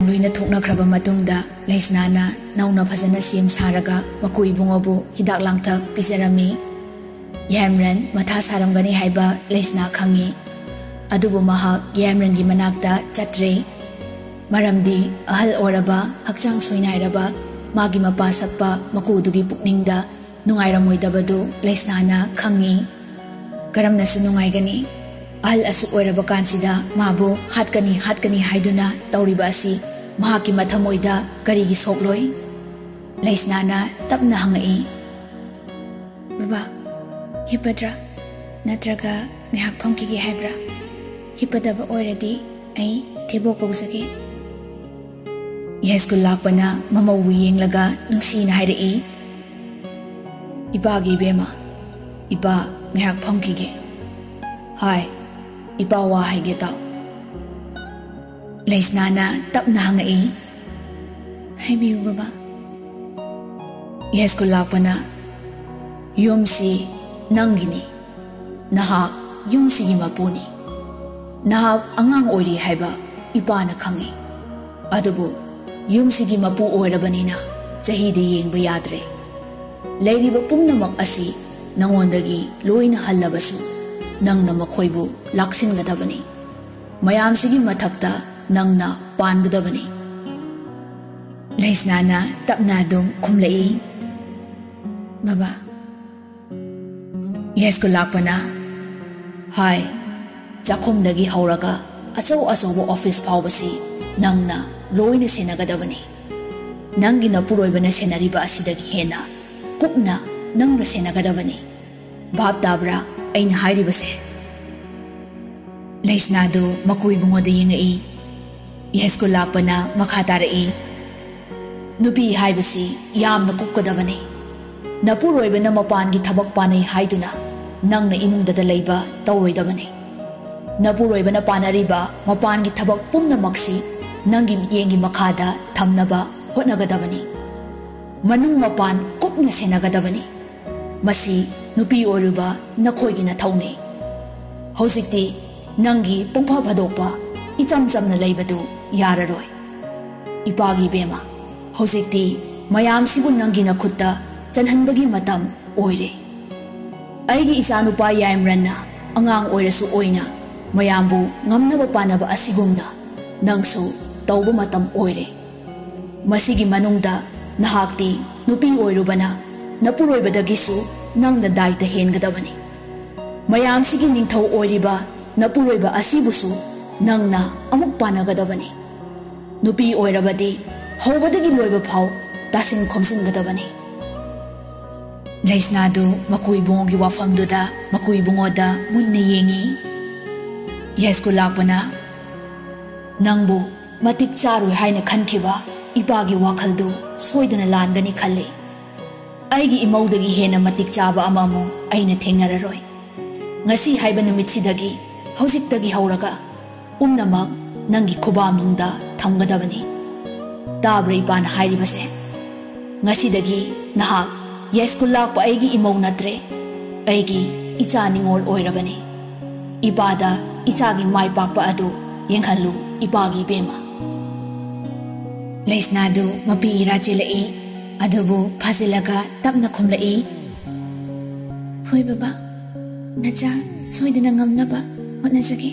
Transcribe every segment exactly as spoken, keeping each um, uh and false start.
ꯂꯣꯏꯅ ꯊꯣꯛꯅꯈ꯭ꯔꯕ ꯃꯇꯨꯡꯗ ꯂꯩꯁꯅꯥꯅ ꯅꯧꯅ ꯐꯖꯅ ꯁꯦꯝ ꯁꯥꯔꯒ ꯃꯀꯨ ꯏꯕꯨꯡꯉꯣꯕꯨ ꯍꯤꯗꯥꯛ ꯂꯥꯡꯊꯛ ꯄꯤꯖꯔꯝꯃꯤ꯫ ꯌꯥꯏꯃꯔꯟ ꯃꯊꯥ ꯁꯥꯔꯝꯒꯅꯤ ꯍꯥꯏꯕ ꯂꯩꯁꯅꯥ ꯈꯪꯉꯤ꯫ ꯑꯗꯨꯕꯨ ꯃꯍꯥꯛ ꯌꯥꯏꯃꯔꯟꯒꯤ ꯃꯅꯥꯛꯇ ꯆꯠꯇ꯭ꯔꯦ꯫ ꯃꯔꯝꯗꯤ ꯑꯍꯜ ꯑꯣꯏꯔꯕ, ꯍꯛꯆꯥꯡ ꯁꯣꯏꯅꯥꯏꯔꯕ ꯃꯥꯒꯤ ꯃꯄꯥ ꯁꯛꯄ ꯃꯀꯨꯗꯨꯒꯤ ꯄꯨꯛꯅꯤꯡꯗ ꯅꯨꯡꯉꯥꯏꯔꯝꯃꯣꯏꯗꯕꯗꯨ ꯂꯩꯁꯅꯥꯅ ꯈꯪꯉꯤ꯫ ꯀꯔꯝꯅꯁꯨ ꯅꯨꯡꯉꯥꯏꯒꯅꯤ? ꯑꯍꯜ ꯑꯁꯨꯛ ꯑꯣꯏꯔꯕ ꯀꯥꯟꯁꯤꯗ ꯃꯥꯕꯨ ꯍꯥꯠꯀꯅꯤ, ꯍꯥꯠꯀꯅꯤ ꯍꯥꯏꯗꯨꯅ ꯇꯧꯔꯤꯕ ꯑꯁꯤ ꯃꯍꯥꯛꯀꯤ ꯃꯊꯃꯣꯏꯗ ꯀꯔꯤꯒꯤ ꯁꯣꯛꯂꯣꯏ? ꯂꯩꯁꯅꯥꯅ ꯇꯞꯅ ꯍꯪꯉꯛꯏ꯫ "ꯕꯕꯥ, ꯍꯤꯞꯄꯗ꯭ꯔꯥ? ꯅꯠꯇ꯭ꯔꯒ ꯉꯥꯏꯍꯥꯛ ꯐꯝꯈꯤꯒꯦ ꯍꯥꯏꯕ꯭ꯔꯥ? ꯍꯤꯞꯄꯗꯕ ꯑꯣꯏꯔꯗꯤ ꯑꯩ ꯊꯦꯕꯣꯛ ꯀꯧꯖꯒꯦ꯫" ꯌꯥꯏꯁ꯭ꯀꯨꯜ ꯂꯥꯛꯄꯅ ꯃꯃꯧꯕꯨ ꯌꯦꯡꯂꯒ ꯅꯨꯡꯁꯤꯅ ꯍꯥꯏꯔꯛꯏ꯫ "ꯏꯄꯥꯒꯤ ꯏꯕꯦꯝꯃ, ꯏꯄꯥ ꯉꯥꯏꯍꯥꯛ ꯐꯝꯈꯤꯒꯦ꯫ ꯍꯥꯏ, ꯏꯄꯥ ꯋꯥ ꯍꯥꯏꯒꯦ ꯇꯥꯎ꯫" ꯂꯩꯁꯅꯥꯅ ꯇꯞꯅ ꯍꯪꯉꯛꯏ꯫ "ꯍꯥꯏꯕꯤꯌꯨ ꯕꯕꯥ꯫" ꯌꯥꯏꯁ꯭ꯀꯨꯜ ꯂꯥꯛꯄꯅ, "ꯌꯨꯝꯁꯤ ꯅꯪꯒꯤꯅꯤ꯫ ꯅꯍꯥꯛ ꯌꯨꯝꯁꯤꯒꯤ ꯃꯄꯨꯅꯤ꯫ ꯅꯍꯥꯛ ꯑꯉꯥꯡ ꯑꯣꯏꯔꯤ ꯍꯥꯏꯕ ꯏꯄꯥꯅ ꯈꯪꯏ꯫ ꯑꯗꯨꯕꯨ ꯌꯨꯝꯁꯤꯒꯤ ꯃꯄꯨ ꯑꯣꯏꯔꯕꯅꯤꯅ ꯆꯍꯤꯗ ꯌꯦꯡꯕ ꯌꯥꯗ꯭ꯔꯦ꯫ ꯂꯩꯔꯤꯕ ꯄꯨꯝꯅꯃꯛ ꯑꯁꯤ ꯅꯉꯣꯟꯗꯒꯤ ꯂꯣꯏꯅ ꯍꯜꯂꯕꯁꯨ ꯅꯪꯅ ꯃꯈꯣꯏꯕꯨ ꯂꯥꯛꯁꯤꯟꯒꯗꯕꯅꯤ꯫ ꯃꯌꯥꯝꯁꯤꯒꯤ ꯃꯊꯛꯇ ꯅꯪꯅ ꯄꯥꯟꯒꯗꯕꯅꯤ꯫" ꯂꯩꯁꯅꯥꯅ ꯇꯞꯅ ꯑꯗꯨꯝ ꯈꯨꯝꯂꯛꯏ꯫ "ꯕꯕꯥ꯫" ꯌꯥꯏꯁ꯭ꯀꯨꯜ ꯂꯥꯛꯄꯅ, "ꯍꯥꯏ, ꯆꯥꯛꯈꯨꯝꯗꯒꯤ ꯍꯧꯔꯒ ꯑꯆꯧ ꯑꯆꯧꯕ ꯑꯣꯐꯤꯁ ꯐꯥꯎꯕꯁꯤ ꯅꯪꯅ ꯂꯣꯏꯅ ꯁꯦꯟꯅꯒꯗꯕꯅꯤ꯫ ꯅꯪꯒꯤ ꯅꯄꯨꯔꯣꯏꯕꯅ ꯁꯦꯟꯅꯔꯤꯕ ꯑꯁꯤꯗꯒꯤ ꯍꯦꯟꯅ ꯀꯨꯞꯅ ꯅꯪꯅ ꯁꯦꯟꯅꯒꯗꯕꯅꯤ꯫ ꯚꯥꯞ ꯇꯥꯕ꯭ꯔꯥ ꯑꯩꯅ ꯍꯥꯏꯔꯤꯕꯁꯦ?" ꯂꯩꯁꯅꯥꯗꯨ ꯃꯀꯨ ꯏꯕꯨꯡꯉꯣꯗ ꯌꯦꯡꯉꯛꯏ꯫ ꯌꯥꯏꯁ꯭ꯀꯨꯜ ꯂꯥꯛꯄꯅ ꯃꯈꯥ ꯇꯥꯔꯛꯏ, "ꯅꯨꯄꯤ ꯍꯥꯏꯕꯁꯤ ꯌꯥꯝꯅ ꯀꯨꯞꯀꯗꯕꯅꯤ꯫ ꯅꯄꯨꯔꯣꯏꯕꯅ ꯃꯄꯥꯟꯒꯤ ꯊꯕꯛ ꯄꯥꯟꯅꯩ ꯍꯥꯏꯗꯨꯅ ꯅꯪꯅ ꯏꯃꯨꯡꯗꯗ ꯂꯩꯕ ꯇꯧꯔꯣꯏꯗꯕꯅꯤ꯫ ꯅꯄꯨꯔꯣꯏꯕꯅ ꯄꯥꯟꯅꯔꯤꯕ ꯃꯄꯥꯟꯒꯤ ꯊꯕꯛ ꯄꯨꯝꯅꯃꯛꯁꯤ ꯅꯪꯒꯤ ꯃꯤꯠꯌꯦꯡꯒꯤ ꯃꯈꯥꯗ ꯊꯝꯅꯕ ꯍꯣꯠꯅꯒꯗꯕꯅꯤ꯫ ꯃꯅꯨꯡ ꯃꯄꯥꯟ ꯀꯨꯞꯅ ꯁꯦꯟꯅꯒꯗꯕꯅꯤ꯫ ꯃꯁꯤ ꯅꯨꯄꯤ ꯑꯣꯏꯔꯤꯕ ꯅꯈꯣꯏꯒꯤ ꯅꯊꯧꯅꯤ꯫ ꯍꯧꯖꯤꯛꯇꯤ ꯅꯪꯒꯤ ꯄꯨꯡꯐ ꯐꯥꯗꯣꯛꯄ ꯏꯆꯝ ꯆꯝꯅ ꯂꯩꯕꯗꯨ ꯌꯥꯔꯔꯣꯏ꯫ "ꯏꯄꯥꯒꯤ ꯏꯕꯦꯝꯃ, ꯍꯧꯖꯤꯛꯇꯤ ꯃꯌꯥꯝꯁꯤꯕꯨ ꯅꯪꯒꯤ ꯅꯈꯨꯠꯇ ꯆꯟꯍꯟꯕꯒꯤ ꯃꯇꯝ ꯑꯣꯏꯔꯦ꯫ ꯑꯩꯒꯤ ꯏꯆꯥꯅꯨꯄꯥ ꯌꯥꯏꯃꯔꯟꯅ ꯑꯉꯥꯡ ꯑꯣꯏꯔꯁꯨ ꯑꯣꯏꯅ ꯃꯌꯥꯝꯕꯨ ꯉꯝꯅꯕ ꯄꯥꯟꯅꯕ ꯑꯁꯤꯒꯨꯝꯅ ꯅꯪꯁꯨ ꯇꯧꯕ ꯃꯇꯝ ꯑꯣꯏꯔꯦ꯫ ꯃꯁꯤꯒꯤ ꯃꯅꯨꯡꯗ ꯅꯍꯥꯛꯇꯤ ꯅꯨꯄꯤ ꯑꯣꯏꯔꯨꯕꯅ ꯅꯄꯨꯔꯣꯏꯕꯗꯒꯤꯁꯨ ꯅꯪꯅ ꯗꯥꯏꯇ ꯍꯦꯟꯒꯗꯕꯅꯤ꯫ ꯃꯌꯥꯝꯁꯤꯒꯤ ꯅꯤꯡꯊꯧ ꯑꯣꯏꯔꯤꯕ ꯅꯄꯨꯔꯣꯏꯕ ꯑꯁꯤꯕꯨꯁꯨ ꯅꯪꯅ ꯑꯃꯨꯛ ꯄꯥꯟꯅꯒꯗꯕꯅꯤ꯫ ꯅꯨꯄꯤ ꯑꯣꯏꯔꯕꯗꯤ ꯍꯧꯕꯗꯒꯤ ꯂꯣꯏꯕ ꯐꯥꯎ ꯇꯥꯁꯤꯟ ꯈꯣꯝꯖꯤꯟꯒꯗꯕꯅꯤ꯫" ꯂꯩꯁꯅꯥꯗꯨ ꯃꯀꯨ ꯏꯕꯨꯡꯉꯣꯒꯤ ꯋꯥꯐꯝꯗꯨꯗ ꯃꯀꯨ ꯏꯕꯨꯡꯉꯣꯗ ꯃꯨꯟꯅ ꯌꯦꯡꯉꯤ꯫ ꯌꯥꯏꯁ꯭ꯀꯨꯜ ꯂꯥꯛꯄꯅ, "ꯅꯪꯕꯨ ꯃꯇꯤꯛ ꯆꯥꯔꯣꯏ ꯍꯥꯏꯅ ꯈꯟꯈꯤꯕ ꯏꯄꯥꯒꯤ ꯋꯥꯈꯜꯗꯨ ꯁꯣꯏꯗꯅ ꯂꯥꯟꯒꯅꯤ ꯈꯜꯂꯤ꯫ ꯑꯩꯒꯤ ꯏꯃꯧꯗꯒꯤ ꯍꯦꯟꯅ ꯃꯇꯤꯛ ꯆꯥꯕ ꯑꯃ ꯑꯃꯨꯛ ꯑꯩꯅ ꯊꯦꯡꯅꯔꯔꯣꯏ꯫ ꯉꯁꯤ ꯍꯥꯏꯕ ꯅꯨꯃꯤꯠꯁꯤꯗꯒꯤ, ꯍꯧꯖꯤꯛꯇꯒꯤ ꯍꯧꯔꯒ ꯄꯨꯝꯅꯃꯛ ꯅꯪꯒꯤ ꯈꯨꯕꯥꯝꯅꯨꯡꯗ ꯊꯝꯒꯗꯕꯅꯤ꯫ ꯇꯥꯕ꯭ꯔꯥ ꯏꯄꯥꯅ ꯍꯥꯏꯔꯤꯕꯁꯦ? ꯉꯁꯤꯗꯒꯤ ꯅꯍꯥꯛ ꯌꯥꯏꯁ꯭ꯀꯨꯜ ꯂꯥꯛꯄ ꯑꯩꯒꯤ ꯏꯃꯧ ꯅꯠꯇ꯭ꯔꯦ, ꯑꯩꯒꯤ ꯏꯆꯥ ꯅꯤꯉꯣꯜ ꯑꯣꯏꯔꯕꯅꯤ꯫ ꯏꯄꯥꯗ ꯏꯆꯥꯒꯤ ꯃꯥꯏ ꯄꯥꯛꯄ ꯑꯗꯨ ꯌꯦꯡꯍꯜꯂꯨ, ꯏꯄꯥꯒꯤ ꯏꯕꯦꯝꯃ꯫" ꯂꯩꯁꯅꯥꯗꯨ ꯃꯄꯤ ꯏꯔꯥ ꯆꯦꯜꯂꯛꯏ꯫ ꯑꯗꯨꯕꯨ ꯐꯥꯖꯤꯜꯂꯒ ꯇꯞꯅ ꯈꯨꯝꯂꯛꯏ, "ꯍꯣꯏ ꯕꯕꯥ, ꯅꯆꯥ ꯁꯣꯏꯗꯅ ꯉꯝꯅꯕ ꯍꯣꯠꯅꯖꯒꯦ꯫"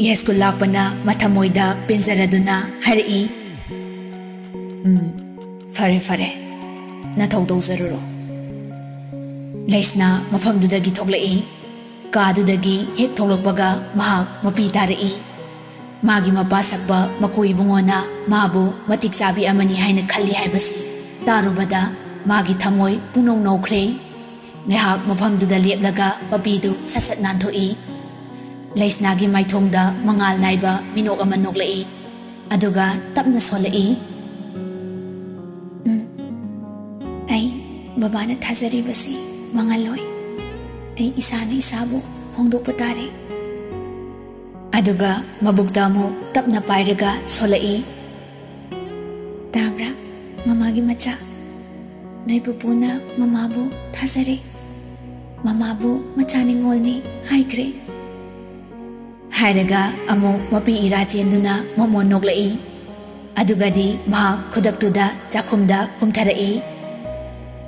ꯌꯥꯏꯁ꯭ꯀꯨꯜ ꯂꯥꯛꯄꯅ ꯃꯊꯃꯣꯏꯗ ꯄꯦꯟꯖꯔꯗꯨꯅ ꯍꯥꯏꯔꯛꯏ, "ꯎꯝ, ꯐꯔꯦ ꯐꯔꯦ, ꯅꯊꯧ ꯇꯧꯖꯔꯨꯔꯣ꯫" ꯂꯩꯁꯅꯥ ꯃꯐꯝꯗꯨꯗꯒꯤ ꯊꯣꯛꯂꯛꯏ꯫ ꯀꯥꯗꯨꯗꯒꯤ ꯍꯦꯛ ꯊꯣꯛꯂꯛꯄꯒ ꯃꯍꯥꯛ ꯃꯄꯤ ꯇꯥꯔꯛꯏ꯫ ꯃꯥꯒꯤ ꯃꯄꯥ ꯁꯛꯄ ꯃꯀꯨ ꯏꯕꯨꯡꯉꯣꯅ ꯃꯥꯕꯨ ꯃꯇꯤꯛ ꯆꯥꯕꯤ ꯑꯃꯅꯤ ꯍꯥꯏꯅ ꯈꯜꯂꯤ ꯍꯥꯏꯕꯁꯤ ꯇꯥꯔꯨꯕꯗ ꯃꯥꯒꯤ ꯊꯃꯣꯏ ꯄꯨꯡꯅꯧ ꯅꯧꯈ꯭ꯔꯦ꯫ ꯉꯥꯏꯍꯥꯛ ꯃꯐꯝꯗꯨꯗ ꯂꯦꯞꯂꯒ ꯃꯄꯤꯗꯨ ꯁꯠ ꯁꯠ ꯅꯥꯟꯊꯣꯛꯏ꯫ ꯂꯩꯁꯅꯥꯒꯤ ꯃꯥꯏꯊꯣꯡꯗ ꯃꯉꯥꯜ ꯅꯥꯏꯕ ꯃꯤꯅꯣꯛ ꯑꯃ ꯅꯣꯛꯂꯛꯏ꯫ ꯑꯗꯨꯒ ꯇꯞꯅ ꯁꯣꯜꯂꯛꯏ, "ꯎꯝ, ꯑꯩ ꯕꯕꯥꯅ ꯊꯥꯖꯔꯤꯕꯁꯤ ꯃꯥꯡꯍꯜꯂꯣꯏ꯫ ꯑꯩ ꯏꯁꯥꯅ ꯏꯁꯥꯕꯨ ꯐꯣꯡꯗꯣꯛꯄ ꯇꯥꯔꯦ꯫" ꯑꯗꯨꯒ ꯃꯕꯨꯛꯇ ꯑꯃꯨꯛ ꯇꯞꯅ ꯄꯥꯏꯔꯒ ꯁꯣꯜꯂꯛꯏ, "ꯇꯥꯕ꯭ꯔꯥ, ꯃꯃꯥꯒꯤ ꯃꯆꯥ? ꯅꯣꯏ ꯄꯨꯄꯨꯅ ꯃꯃꯥꯕꯨ ꯊꯥꯖꯔꯦ꯫ ꯃꯃꯥꯕꯨ ꯃꯆꯥ ꯅꯤꯉꯣꯜꯅꯤ ꯍꯥꯏꯈ꯭ꯔꯦ꯫" ꯍꯥꯏꯔꯒ ꯑꯃꯨꯛ ꯃꯄꯤ ꯏꯔꯥ ꯆꯦꯟꯗꯨꯅ ꯃꯃꯣꯟ ꯅꯣꯛꯂꯛꯏ꯫ ꯑꯗꯨꯒꯗꯤ ꯃꯍꯥꯛ ꯈꯨꯗꯛꯇꯨꯗ ꯆꯥꯛꯈꯨꯝꯗ ꯀꯨꯝꯊꯔꯛꯏ꯫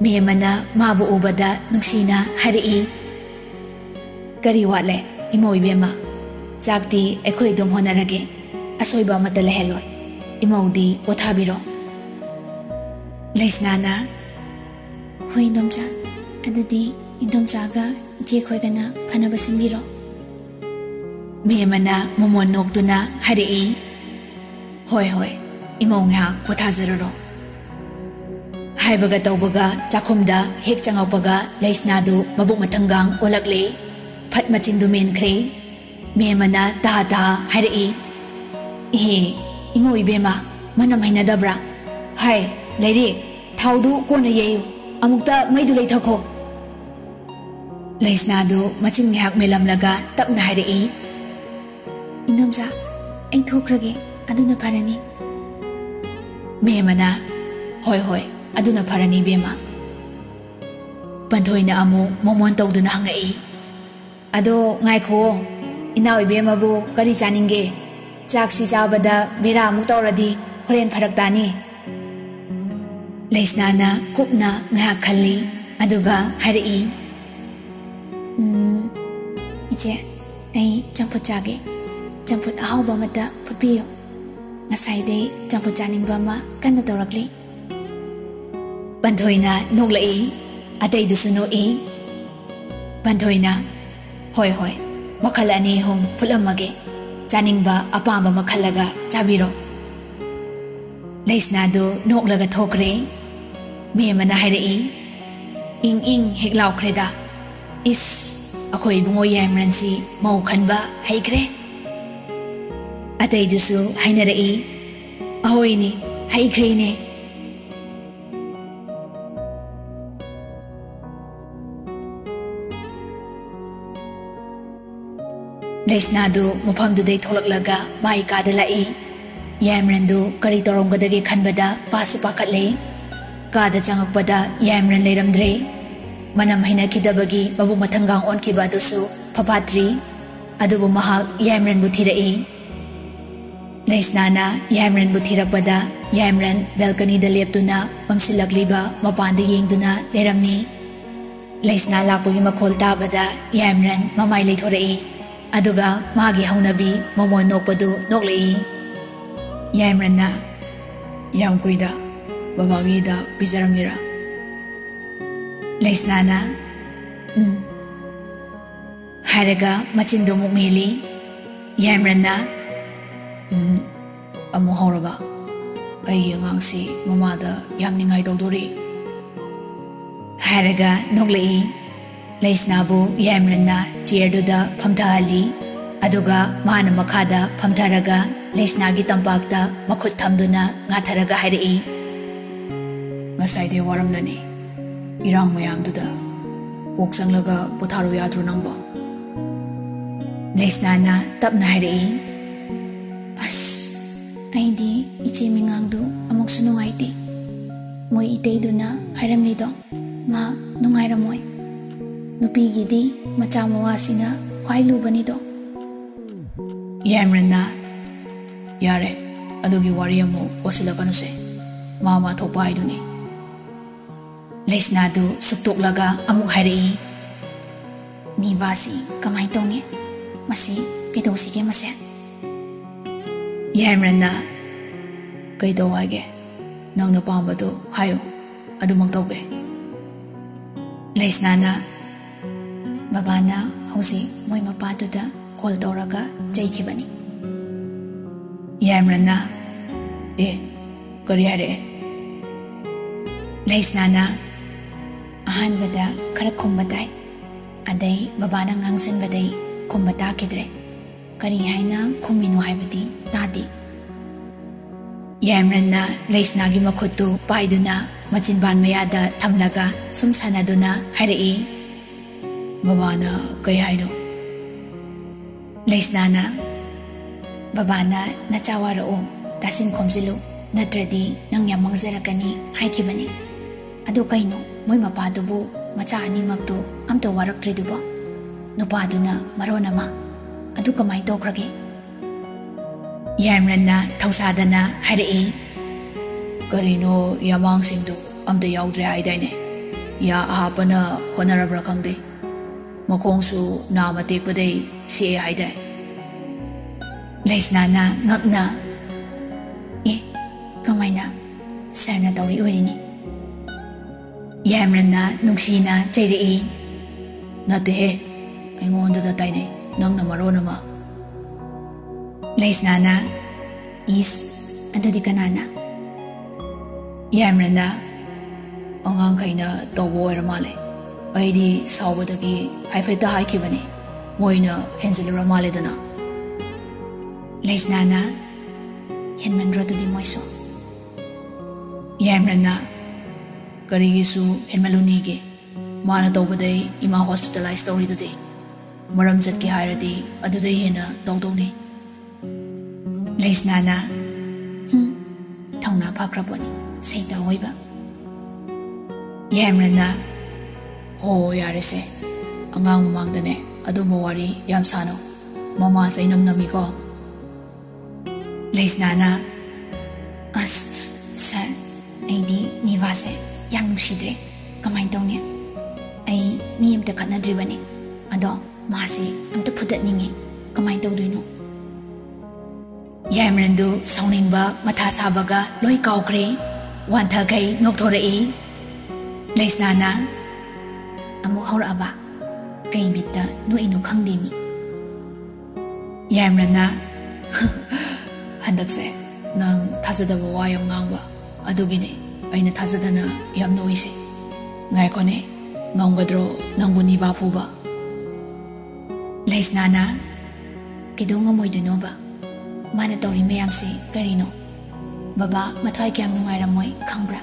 ꯃꯦꯃꯅ ꯃꯥꯕꯨ ꯎꯕꯗ ꯅꯨꯡꯁꯤꯅ ꯍꯥꯏꯔꯛꯏ, "ꯀꯔꯤ ꯋꯥꯠꯂꯦ, ꯏꯃꯧ ꯏꯕꯦꯝꯃ? ꯆꯥꯛꯇꯤ ꯑꯩꯈꯣꯏ ꯑꯗꯨꯝ ꯍꯣꯠꯅꯔꯒꯦ, ꯑꯁꯣꯏꯕ ꯑꯃꯠꯇ ꯂꯩꯍꯜꯂꯣꯏ꯫ ꯏꯃꯧꯗꯤ ꯄꯣꯊꯥꯕꯤꯔꯣ꯫" ꯂꯩꯁꯅꯥꯅ, "ꯍꯣꯏ ꯏꯟꯗꯣꯝꯆꯥ, ꯑꯗꯨꯗꯤ ꯏꯟꯗꯣꯝꯆꯥꯒ ꯏꯆꯦꯈꯣꯏꯒꯅ ꯐꯅꯕ ꯁꯤꯟꯕꯤꯔꯣ꯫" ꯃꯦꯃꯅ ꯃꯃꯣꯟ ꯅꯣꯛꯇꯨꯅ ꯍꯥꯏꯔꯛꯏ, "ꯍꯣꯏ ꯍꯣꯏ, ꯏꯃꯧ ꯉꯥꯏꯍꯥꯛ ꯄꯣꯊꯥꯖꯔꯨꯔꯣ꯫" ꯍꯥꯏꯕꯒ ꯇꯧꯕꯒ ꯆꯥꯛꯈꯨꯝꯗ ꯍꯦꯛ ꯆꯪꯉꯛꯄꯒ ꯂꯩꯁꯅꯥꯗꯨ ꯃꯕꯨꯛ ꯃꯊꯪꯒꯥꯡ ꯑꯣꯜꯂꯛꯂꯦ꯫ ꯐꯠ ꯃꯆꯤꯟꯗꯨ ꯃꯦꯟꯈ꯭ꯔꯦ꯫ ꯃꯦꯃꯅ ꯇꯍꯥ ꯇꯍꯥ ꯍꯥꯏꯔꯛꯏ, "ꯏꯍꯦ, ꯏꯃꯧ ꯏꯕꯦꯝꯃ, ꯃꯅꯝ ꯍꯩꯅꯗꯕ꯭ꯔꯥ? ꯍꯥꯏ, ꯂꯩꯔꯦ, ꯊꯥꯎꯗꯨ ꯀꯣꯟꯅ ꯌꯩꯌꯨ, ꯑꯃꯨꯛꯇ ꯃꯩꯗꯨ ꯂꯩꯊꯈꯣ꯫" ꯂꯩꯁꯅꯥꯗꯨ ꯃꯆꯤꯟ ꯉꯥꯏꯍꯥꯛ ꯃꯦꯜꯂꯝꯂꯒ ꯇꯞꯅ ꯍꯥꯏꯔꯛꯏ, "ꯏꯟꯗꯣꯝꯆꯥ, ꯑꯩ ꯊꯣꯛꯈ꯭ꯔꯒꯦ, ꯑꯗꯨꯅ ꯐꯔꯅꯤ꯫" ꯃꯦꯃꯅ, "ꯍꯣꯏ ꯍꯣꯏ, ꯑꯗꯨꯅ ꯐꯔꯅꯤ ꯏꯕꯦꯝꯃ꯫" ꯄꯟꯊꯣꯏꯅ ꯑꯃꯨꯛ ꯃꯣꯃꯣꯟ ꯇꯧꯗꯨꯅ ꯍꯪꯉꯛꯏ, "ꯑꯗꯣ ꯉꯥꯏꯈꯣ, ꯏꯅꯥꯎ ꯏꯕꯦꯝꯃꯕꯨ ꯀꯔꯤ ꯆꯥꯅꯤꯡꯒꯦ? ꯆꯥꯛꯁꯤ ꯆꯥꯕꯗ ꯕꯦꯔꯥ ꯑꯃꯨꯛ ꯇꯧꯔꯗꯤ ꯍꯣꯔꯦꯟ ꯐꯔꯛ ꯇꯥꯅꯤ꯫" ꯂꯩꯁꯅꯥꯅ ꯀꯨꯞꯅ ꯉꯥꯏꯍꯥꯛ ꯈꯜꯂꯤ, ꯑꯗꯨꯒ ꯍꯥꯏꯔꯛꯏ, "ꯎꯝ, ꯏꯆꯦ, ꯑꯩ ꯆꯝꯐꯨꯠ ꯆꯥꯒꯦ꯫ ꯆꯝꯐꯨꯠ ꯑꯍꯥꯎꯕ ꯑꯃꯇ ꯐꯨꯠꯄꯤꯌꯨ꯫ ꯉꯁꯥꯏꯗꯩ ꯆꯝꯐꯨꯠ ꯆꯥꯅꯤꯡꯕ ꯑꯃ ꯀꯟꯅ ꯇꯧꯔꯛꯂꯤ꯫" ꯄꯟꯊꯣꯏꯅ ꯅꯣꯛꯂꯛꯏ, ꯑꯇꯩꯗꯨꯁꯨ ꯅꯣꯛꯏ꯫ ꯄꯟꯊꯣꯏꯅ, "ꯍꯣꯏ ꯍꯣꯏ, ꯃꯈꯜ ꯑꯅꯤ ꯑꯍꯨꯝ ꯐꯨꯠꯂꯝꯃꯒꯦ, ꯆꯥꯅꯤꯡꯕ ꯑꯄꯥꯝꯕ ꯑꯃ ꯈꯜꯂꯒ ꯆꯥꯕꯤꯔꯣ꯫" ꯂꯩꯁꯅꯥꯗꯨ ꯅꯣꯛꯂꯒ ꯊꯣꯛꯈ꯭ꯔꯦ꯫ ꯃꯦꯃꯅ ꯍꯥꯏꯔꯛꯏ, "ꯏꯪ ꯏꯪ ꯍꯦꯛ ꯂꯥꯎꯈ꯭ꯔꯦꯗ꯫ ꯏꯁ, ꯑꯩꯈꯣꯏ ꯏꯕꯨꯡꯉꯣ ꯌꯥꯏꯃꯔꯟꯁꯤ ꯃꯧ ꯈꯟꯕ ꯍꯩꯈ꯭ꯔꯦ꯫" ꯑꯇꯩꯗꯨꯁꯨ ꯍꯥꯏꯅꯔꯛꯏ, "ꯑꯍꯣꯏꯅꯦ, ꯍꯩꯈ꯭ꯔꯦꯅꯦ꯫" ꯂꯩꯁꯅꯥꯗꯨ ꯃꯐꯝꯗꯨꯗꯩ ꯊꯣꯛꯂꯛꯂꯒ ꯃꯥꯏ ꯀꯥꯗ ꯂꯥꯛꯏ꯫ ꯌꯥꯏꯃꯔꯟꯗꯨ ꯀꯔꯤ ꯇꯧꯔꯝꯒꯗꯒꯦ ꯈꯟꯕꯗ ꯄꯥꯁꯨ ꯄꯥꯈꯠꯂꯦ꯫ ꯀꯥꯗ ꯆꯪꯉꯛꯄꯗ ꯌꯥꯏꯃꯔꯟ ꯂꯩꯔꯝꯗ꯭ꯔꯦ꯫ ꯃꯅꯝ ꯍꯩꯅꯈꯤꯗꯕꯒꯤ ꯃꯕꯨꯛ ꯃꯊꯪꯒꯥꯡ ꯑꯣꯟꯈꯤꯕ ꯑꯗꯨꯁꯨ ꯐꯐꯥꯠꯇ꯭ꯔꯤ꯫ ꯑꯗꯨꯕꯨ ꯃꯍꯥꯛ ꯌꯥꯏꯃꯔꯟꯕꯨ ꯊꯤꯔꯛꯏ꯫ ꯂꯩꯁꯅꯥꯅ ꯌꯥꯏꯃꯔꯟꯕꯨ ꯊꯤꯔꯛꯄꯗ, ꯌꯥꯏꯃꯔꯟ ꯕꯦꯜꯀꯅꯤꯗ ꯂꯦꯞꯇꯨꯅ ꯃꯝꯁꯤꯜꯂꯛꯂꯤꯕ ꯃꯄꯥꯟꯗ ꯌꯦꯡꯗꯨꯅ ꯂꯩꯔꯝꯃꯤ꯫ ꯂꯩꯁꯅꯥ ꯂꯥꯛꯄꯒꯤ ꯃꯈꯣꯜ ꯇꯥꯕꯗ ꯌꯥꯏꯃꯔꯟ ꯃꯃꯥꯏ ꯂꯩꯊꯣꯔꯛꯏ꯫ ꯑꯗꯨꯒ ꯃꯥꯒꯤ ꯍꯧꯅꯕꯤ ꯃꯃꯣꯟ ꯅꯣꯛꯄꯗꯨ ꯅꯣꯛꯂꯛꯏ꯫ ꯌꯥꯏꯃꯔꯟꯅ, "ꯌꯥꯝ ꯀꯨꯏꯗ ꯕꯕꯥꯒꯤ ꯍꯤꯗꯥꯛ ꯄꯤꯖꯔꯝꯂꯤꯔꯥ?" ꯂꯩꯁꯅꯥꯅ, "ꯎꯝ" ꯍꯥꯏꯔꯒ ꯃꯆꯤꯟꯗꯨ ꯑꯃꯨꯛ ꯃꯦꯜꯂꯤ꯫ ꯌꯥꯏꯃꯔꯟꯅ, "ꯎꯝ, ꯑꯃꯨꯛ ꯍꯧꯔꯕ? ꯑꯩꯒꯤ ꯑꯉꯥꯡꯁꯤ ꯃꯃꯥꯗ ꯌꯥꯝ ꯅꯤꯡꯉꯥꯏ ꯇꯧꯗꯣꯔꯤ" ꯍꯥꯏꯔꯒ ꯅꯣꯛꯂꯛꯏ꯫ ꯂꯩꯁꯅꯥꯕꯨ ꯌꯥꯏꯃꯔꯟꯅ ꯆꯤꯌꯔꯗꯨꯗ ꯐꯝꯊꯍꯜꯂꯤ꯫ ꯑꯗꯨꯒ ꯃꯥꯅ ꯃꯈꯥꯗ ꯐꯝꯊꯔꯒ ꯂꯩꯁꯅꯥꯒꯤ ꯇꯝꯄꯥꯛꯇ ꯃꯈꯨꯠ ꯊꯝꯗꯨꯅ ꯉꯥꯊꯔꯒ ꯍꯥꯏꯔꯛꯏ, "ꯉꯁꯥꯏꯗꯩ ꯋꯥꯔꯝꯂꯅꯤ, ꯏꯔꯥꯡ ꯃꯌꯥꯝꯗꯨꯗ꯫ ꯀꯣꯛ ꯆꯪꯂꯒ ꯄꯣꯊꯥꯔꯨ ꯌꯥꯗ꯭ꯔꯣ ꯅꯪꯕꯣ?" ꯂꯩꯁꯅꯥꯅ ꯇꯞꯅ ꯍꯥꯏꯔꯛꯏ, "ꯑꯁ, ꯑꯩꯗꯤ ꯏꯆꯦ ꯃꯤꯉꯥꯡꯗꯨ ꯑꯃꯨꯛꯁꯨ ꯅꯨꯡꯉꯥꯏꯇꯦ꯫ ꯃꯣꯏ ꯏꯇꯩꯗꯨꯅ ꯍꯥꯏꯔꯝꯂꯤꯗꯣ ꯃꯥ ꯅꯨꯡꯉꯥꯏꯔꯝꯃꯣꯏ꯫ ꯅꯨꯄꯤꯒꯤꯗꯤ ꯃꯆꯥ ꯃꯋꯥꯁꯤꯅ ꯈ꯭ꯋꯥꯏ ꯂꯨꯕꯅꯤꯗꯣ"꯫ ꯌꯥꯏꯃꯔꯟꯅ, "ꯌꯥꯔꯦ, ꯑꯗꯨꯒꯤ ꯋꯥꯔꯤ ꯑꯃꯨꯛ ꯑꯣꯏꯁꯤꯜꯂꯛꯀꯅꯨꯁꯦ꯫ ꯃꯥ ꯃꯥ ꯊꯣꯛꯄ ꯍꯥꯏꯗꯨꯅꯤ"꯫ ꯂꯩꯁꯅꯥꯗꯨ ꯁꯨꯛꯇꯣꯛꯂꯒ ꯑꯃꯨꯛ ꯍꯥꯏꯔꯛꯏ, "ꯅꯤꯕꯥꯁꯤ ꯀꯃꯥꯏ ꯇꯧꯅꯤ? ꯃꯁꯤ ꯀꯩꯗꯧꯁꯤꯒꯦ ꯃꯁꯦ?" ꯌꯥꯏꯃꯔꯟꯅ, "ꯀꯩꯗꯧ ꯍꯥꯏꯒꯦ? ꯅꯪꯅ ꯄꯥꯝꯕꯗꯨ ꯍꯥꯏꯌꯨ, ꯑꯗꯨꯃꯛ ꯇꯧꯒꯦ"꯫ ꯂꯩꯁꯅꯥꯅ, "ꯕꯕꯥꯅ ꯍꯧꯖꯤꯛ ꯃꯣꯏ ꯃꯄꯥꯗꯨꯗ ꯀꯣꯜ ꯇꯧꯔꯒ ꯆꯩꯈꯤꯕꯅꯤ"꯫ ꯌꯥꯏꯃꯔꯟꯅ, "ꯑꯦ, ꯀꯔꯤ ꯍꯥꯏꯔꯛꯑꯦ?" ꯂꯩꯁꯅꯥꯅ, "ꯑꯍꯥꯟꯕꯗ ꯈꯔ ꯈꯨꯝꯕ ꯇꯥꯏ, ꯑꯗꯩ ꯕꯕꯥꯅ ꯉꯥꯡꯁꯤꯟꯕꯗꯩ ꯈꯨꯝꯕ ꯇꯥꯈꯤꯗ꯭ꯔꯦ꯫ ꯀꯔꯤ ꯍꯥꯏꯅ ꯈꯨꯝꯃꯤꯅꯣ ꯍꯥꯏꯕꯗꯤ ꯇꯥꯗꯦ"꯫ ꯌꯥꯏꯃꯔꯟꯅ ꯂꯩꯁꯅꯥꯒꯤ ꯃꯈꯨꯠꯇꯨ ꯄꯥꯏꯗꯨꯅ ꯃꯆꯤꯟꯕꯥꯟ ꯃꯌꯥꯗ ꯊꯝꯂꯒ ꯁꯨꯝ ꯁꯥꯟꯅꯗꯨꯅ ꯍꯥꯏꯔꯛꯏ, "ꯕꯕꯥꯅ ꯀꯩ ꯍꯥꯏꯅꯣ?" ꯂꯩꯁꯅꯥꯅ, "ꯕꯕꯥꯅ ꯅꯆꯥ ꯋꯥꯔꯛꯎ, ꯇꯥꯁꯤꯟ ꯈꯣꯝꯖꯤꯜꯂꯨ, ꯅꯠꯇ꯭ꯔꯗꯤ ꯅꯪ ꯌꯥꯝ ꯃꯥꯡꯖꯔꯛꯀꯅꯤ ꯍꯥꯏꯈꯤꯕꯅꯤ꯫ ꯑꯗꯣ ꯀꯩꯅꯣ, ꯃꯣꯏ ꯃꯄꯥꯗꯨꯕꯨ ꯃꯆꯥ ꯑꯅꯤꯃꯛꯇꯨ ꯑꯝꯇ ꯋꯥꯔꯛꯇ꯭ꯔꯤꯗꯨꯕꯣ? ꯅꯨꯄꯥꯗꯨꯅ ꯃꯔꯣꯟ ꯑꯃ꯫ ꯑꯗꯨ ꯀꯃꯥꯏ ꯇꯧꯈ꯭ꯔꯒꯦ?" ꯌꯥꯏꯃꯔꯟꯅ ꯊꯧꯁꯥꯗꯅ ꯍꯥꯏꯔꯛꯏ꯫ "ꯀꯔꯤꯅꯣ, ꯌꯥꯃꯥꯡꯁꯤꯡꯗꯨ ꯑꯝꯇ ꯌꯥꯎꯗ꯭ꯔꯦ ꯍꯥꯏꯗꯥꯏꯅꯦ? ꯌꯥ ꯑꯍꯥꯞꯄꯅ ꯍꯣꯠꯅꯔꯕ꯭ꯔꯥ ꯈꯪꯗꯦ, ꯃꯈꯣꯡꯁꯨ ꯅꯥꯝꯃ ꯇꯦꯛꯄꯗꯩ ꯁꯤꯛꯑꯦ ꯍꯥꯏꯗꯥꯏ?" ꯂꯩꯁꯅꯥꯅ ꯉꯛꯅ, "ꯑꯦ, ꯀꯃꯥꯏꯅ? ꯁꯥꯔꯅ ꯇꯧꯔꯤ ꯑꯣꯏꯔꯤꯅꯤ?" ꯌꯥꯏꯃꯔꯟꯅ ꯅꯨꯡꯁꯤꯅ ꯆꯩꯔꯛꯏ꯫ "ꯅꯠꯇꯦꯍꯦ, ꯑꯩꯉꯣꯟꯗꯗ ꯇꯥꯏꯅꯩ, ꯅꯪꯅ ꯃꯔꯣꯟ ꯑꯃ꯫" ꯂꯩꯁꯅꯥꯅ, "ꯏꯁ, ꯑꯗꯨꯗꯤ ꯀꯅꯥꯅ?" ꯌꯥꯏꯃꯔꯟꯅ, "ꯑꯉꯥꯡꯈꯩꯅ ꯇꯧꯕ ꯑꯣꯏꯔ ꯃꯥꯜꯂꯦ꯫ ꯑꯩꯗꯤ ꯁꯥꯎꯕꯗꯒꯤ ꯍꯥꯏꯐꯦꯠꯇ ꯍꯥꯏꯈꯤꯕꯅꯤ, ꯃꯣꯏꯅ ꯍꯦꯟꯖꯤꯜꯂꯨꯔ ꯃꯥꯜꯂꯦꯗꯅ꯫" ꯂꯩꯁꯅꯥꯅ, "ꯍꯦꯟꯃꯟꯗ꯭ꯔꯣ ꯑꯗꯨꯗꯤ ꯃꯣꯏꯁꯨ?" ꯌꯥꯏꯃꯔꯟꯅ, "ꯀꯔꯤꯒꯤꯁꯨ ꯍꯦꯟꯃꯜꯂꯨꯅꯤꯒꯦ? ꯃꯥꯅ ꯇꯧꯕꯗꯩ ꯏꯃꯥ ꯍꯣꯁꯄꯤꯇꯥꯂꯥꯏꯁ ꯇꯧꯔꯤꯗꯨꯗꯤ꯫ ꯃꯔꯝ ꯆꯠꯀꯦ ꯍꯥꯏꯔꯗꯤ ꯑꯗꯨꯗꯩ ꯍꯦꯟꯅ ꯇꯧꯗꯧꯅꯤ꯫" ꯂꯩꯁꯅꯥꯅ, "ꯍꯨꯝ, ꯊꯧꯅꯥ ꯐꯈ꯭ꯔ ꯄꯣꯠꯅꯤ, ꯁꯩꯇ ꯑꯣꯏꯕ꯫" ꯌꯥꯏꯃꯔꯟꯅ, "ꯍꯣ, ꯌꯥꯔꯦꯁꯦ, ꯑꯉꯥꯡ ꯃꯃꯥꯡꯗꯅꯦ ꯑꯗꯨꯝꯕ ꯋꯥꯔꯤ ꯌꯥꯝ ꯁꯥꯅꯨ, ꯃꯃꯥ ꯆꯩꯅꯝ ꯅꯝꯃꯤꯀꯣ꯫" ꯂꯩꯁꯅꯥꯅ, "ꯑꯁ, ꯁꯥꯔ, ꯑꯩꯗꯤ ꯅꯤꯚꯥꯁꯦ ꯌꯥꯝ ꯅꯨꯡꯁꯤꯗ꯭ꯔꯦ꯫ ꯀꯃꯥꯏꯅ ꯇꯧꯅꯤ? ꯑꯩ ꯃꯤ ꯑꯝꯇ ꯈꯠꯅꯗ꯭ꯔꯤꯕꯅꯤ, ꯑꯗꯣ ꯃꯥꯁꯦ ꯑꯝꯇ ꯐꯨꯗꯠꯅꯤꯡꯉꯤ꯫ ꯀꯃꯥꯏꯅ ꯇꯧꯗꯣꯏꯅꯣ?" ꯌꯥꯏꯃꯔꯟꯗꯨ ꯁꯥꯎꯅꯤꯡꯕ ꯃꯊꯥ ꯁꯥꯕꯒ ꯂꯣꯏ ꯀꯥꯎꯈ꯭ꯔꯦ꯫ ꯋꯥꯟꯊꯈꯩ ꯅꯣꯛꯊꯣꯔꯛꯏ꯫ ꯂꯩꯁꯅꯥꯅ, "ꯑꯃꯨꯛ ꯍꯧꯔꯛꯑꯕ? ꯀꯩ ꯕꯤꯠꯇ ꯅꯣꯛꯏꯅꯣ ꯈꯪꯗꯦ ꯃꯤ꯫" ꯌꯥꯏꯃꯔꯟꯅ, "ꯍꯟꯗꯛꯁꯦ ꯅꯪ ꯊꯥꯖꯗꯕ ꯋꯥ ꯌꯥꯝ ꯉꯥꯡꯕ, ꯑꯗꯨꯒꯤꯅꯦ ꯑꯩꯅ ꯊꯥꯖꯗꯅ ꯌꯥꯝ ꯅꯣꯛꯏꯁꯦ꯫ ꯉꯥꯏꯈꯣꯅꯦ, ꯉꯝꯒꯗ꯭ꯔꯣ ꯅꯪꯕꯨ ꯅꯤꯚꯥ ꯐꯨꯕ?" ꯂꯩꯁꯅꯥꯅ, "ꯀꯩꯗꯧ ꯉꯝꯃꯣꯏꯗꯣꯏꯅꯣꯕ? ꯃꯥꯅ ꯇꯧꯔꯤ ꯃꯌꯥꯝꯁꯦ ꯀꯔꯤꯅꯣ? ꯕꯕꯥ ꯃꯊ꯭ꯋꯥꯏ ꯀꯌꯥꯝ ꯅꯨꯡꯉꯥꯏꯔꯝꯃꯣꯏ ꯈꯪꯕ꯭ꯔꯥ?